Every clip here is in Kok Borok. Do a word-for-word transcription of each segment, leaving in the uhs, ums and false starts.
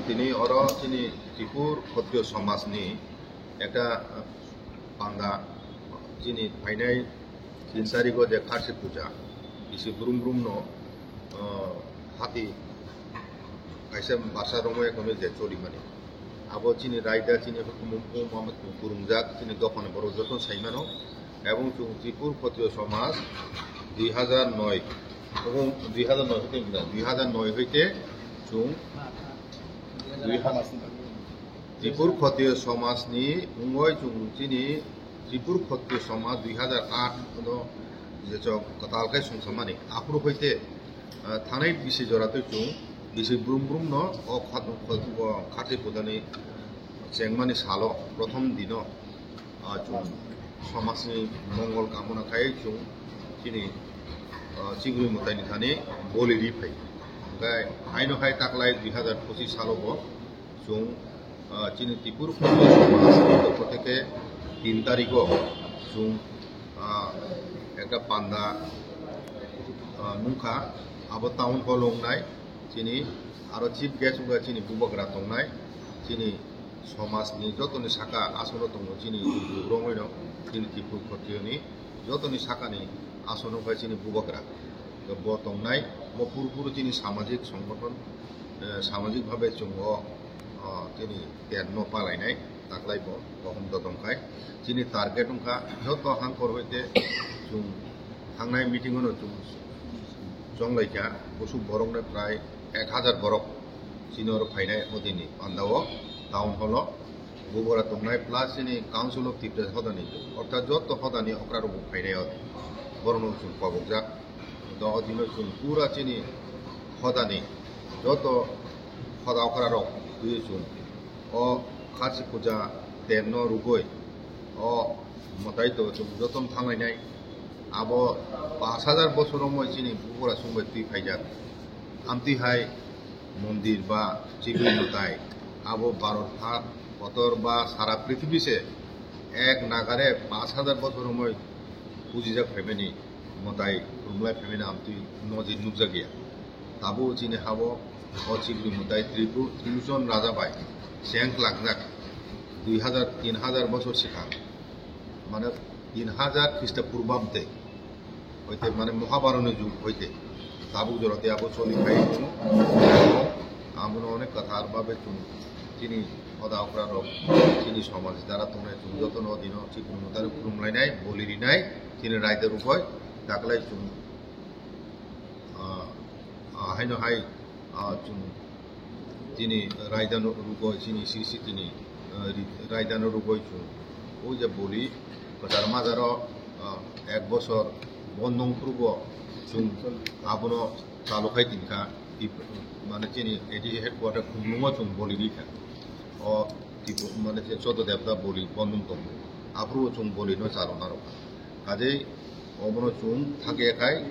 Tini oro chini Tripur Khotriyo Somaj ni ekta, uh, panda, chini phainai tin tarikh o je Kharsi Puja, bisi brum brum no, uh, hati kaisa basa romwi ekono je choli mani. Abo chini raida chini hukumu hukumu ama kwrwngjak chini dophani borok joto sai mano. Ebong chwng Tripur Khotriyo Somaj dui hazar noi, ebong dui hazar noi hoite wngkha, dui hazar noi hoite chwng dui hazar Tripur Khotriyo Somaj ni wngwi chwng chini Tripur Khotriyo Somaj dui hazar aat no je chwng kwtal khe songsamani. Aphuru hoite, ah, thanai bisi jora twi chwng bisi brum brum no o khat-, o Kharsi Puja ni chengmani salo prothom dino, ah, chwng somajni mongol kamona khai chwng chini, ah, chibri mwtaini thani boli ri phai. Hwnkhe haino hai taklai dui hazar pochis salo bo chwng, ah, chini Tripur Khotriyo Somaj ni pokho theke tin tarikh o chwng, ah, ekta panda, ah, nungkha, abo town hall o wngnai. Chini aro chief guest wngkha chini bubagra tongnai, chini somajni jotoni saka asono tongo chini bugrok rwngwino chini Tripur Khotriyoni jotoni sakani asono wngkha chini bubagra. Bo tongnai, bo phuru phuru chini samajik songgothon, eh, samajik bhabe chwng o, o, chini terno palainai. Taklai bo, bohum dodong khai. Chini target wngkha, joto hangkor hoite chwng thangnai meeting-o no chwng chonglaikha, bwswk borokno prai ek hazar borok chini oro phainai odini panda-o, town hall-o, bubura tongnai plus chini Council of Tripura hodani, orthat joto hodani okrarokbo phainai o, borokno chwng kobokjak. Do odino chwng pura chini hodani joto hoda okrarok twiwi chwng o Kharsi Puja terno rwgwi o mwtai to chwng jotono thanglainai. Abo pash hajar bosor romwi chini bubura chwngbai twi phaijak. Amtwi hai mondir ba chibri mwtai abo Bharat ha kotor ba sara prithibi se ek nagare pash hajar bosor romwi pujijak phaimani mwtai khulumlai phaimani amtwi nojik nukjakya. Tabuk chini habo o chibri mwtai Tripu-, Tribuchon raja bai cheng klakjak dui hazar, tin hazar bosor swkang, mane tin hazar Khrista purbabde hoite, mane Mohabaratni jug hoite tabuk jora tei abo choli phai tongo. Abono onek kwthar babe chwng chini hoda okrarok, chini somaj dara tongnai chwng jotono dino chibri mwtai khulumlainai, boli rinai, chini raida rwgwi taklai chwng, ah, ah, haino hai, ah, chwng chini raidano rwgwi, chini sri sri tini, ah, ri-, raidano rwgwi chwng o je boli kwchar majaro, ah, ek bosor bondong phuru bo chwng abono chalu khai tini kha, tip-, mane chini A D C headquarter Khumlungo chwng boli ri kha. O tipo, mane, je Chodo Devta boli bondong tongo, aphuru chwng boli no chalona rok. Kajei obono chwng thangya khai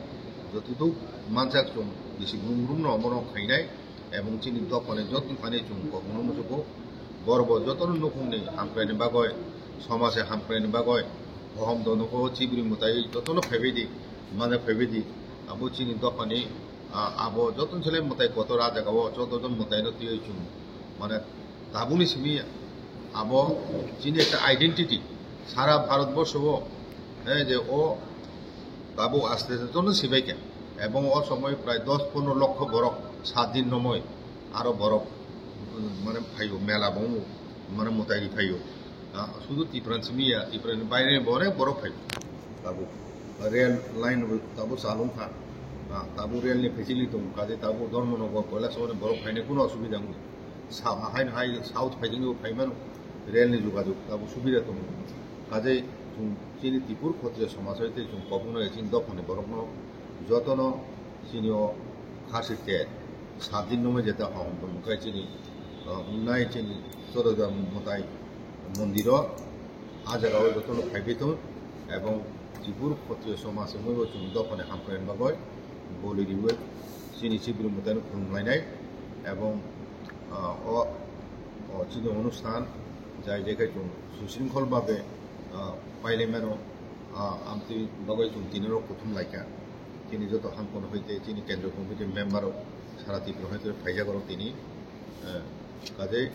jototuk mansak chwng bisi brum brum no obono khainai, ebong chini dophani joto thani chwng kokno muchugo. Borok bo jotono nukhungni hamkraini bagwi, somajni hamkraini bagwi, bohom dono ko chibri mwtai jotono phaibai di, manjak phaibai di, abo chini dophani, ah, abo jotono sele mwtai kotor ah jaga o jotono mwtai no twiwi chwng, mane, tabukni simi abo chini ekta identity, sara Bharat borsho o, eh, je o tabuk aste aste jono sibai kha, ebong o somoi prai dos pondro lokho borok sat din romoi aro borok, mm, mane phaio, mela bo wngo, mane mwtai ri phaio. Ah, sudu Tripura simi ya, Tripura ni baire bo onek borok phaio. Tabuk rail line bo tabuk chalung kha. Ah, tabuk rail ni facility tongo, kaje tabuk Dharmanagar, Kailasahar ni borok phainai kuno osubida wngo. Sa-, haino hai south phaijagwi bo phaimano, rail ni jogajog abo subida tongo. Kajei chwng chini Tripur Khotriyo somaj hai tei chwng kokno nai chini dophani borokno jotono chini o khasi te sat din nungwi jeta hom tongmung khai chini, uh, wngnai chini Chodoja mwtai mondiro. Ah jagao jotono phaibai tong, ebong Tripur Khotriyo somaj wngwi bo chwng dophani hamkrai bagwi boli riwi chini chibri mwtaino khulumlainai, ebong, ah, o, o chini onusthan jai jai khai chwng susringkhol babe, ah, pailaimano, ah, amtwi bagwi chwng tini rok kuthum laikha. Chini joto hamkon hoite chini kendro committee member rok sara Tripura hoite phaijak rok tini, eh, Kajai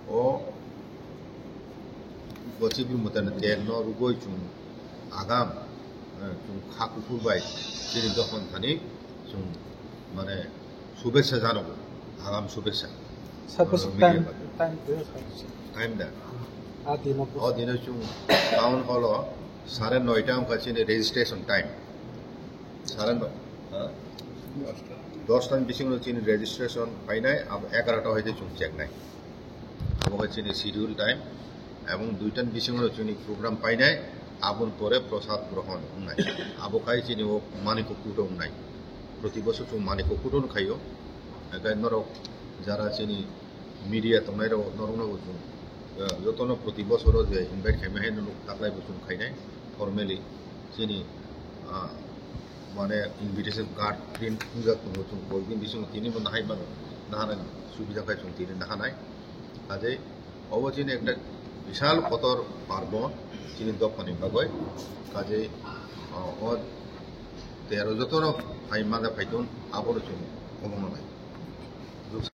o gochi bumutana tel no rugoi chung agam, eh, chung kha kuphur bai chini dophani thani chung mane shubhechha janago, agam shubhechha. Sir, bwswk time, time da. A dino o dino chung town hall o sare noita wngkha chini registration time. Sare no, ha? Dosta ni bisingo chini registration painai, abo egarota hoite chung cheknai. Abo khe chini schedule time, ebong duita ni bisingo chini program painai, aboni pore prasad grohon wngnai. Abo khai chini o Manikya Kut o wngnai. Proti bosor chung Manikya Kut o khaio. Ekai norok jara chini media tongnai rok norok no bo chung, eh, jotono proti bosoro je invite khaima hai norok taklai bo chung khainai formally chini, ah, mane invitation card print wngjak tongo chung koi din bisingo tini bo nahai mano, nahana subida khai chung tini nahanai. Kajai obo chini ekta bisal kotor parbo chini dophani bagoi. Kajai, ah, o tero jotono hai mada phaitun abono chung obo manai.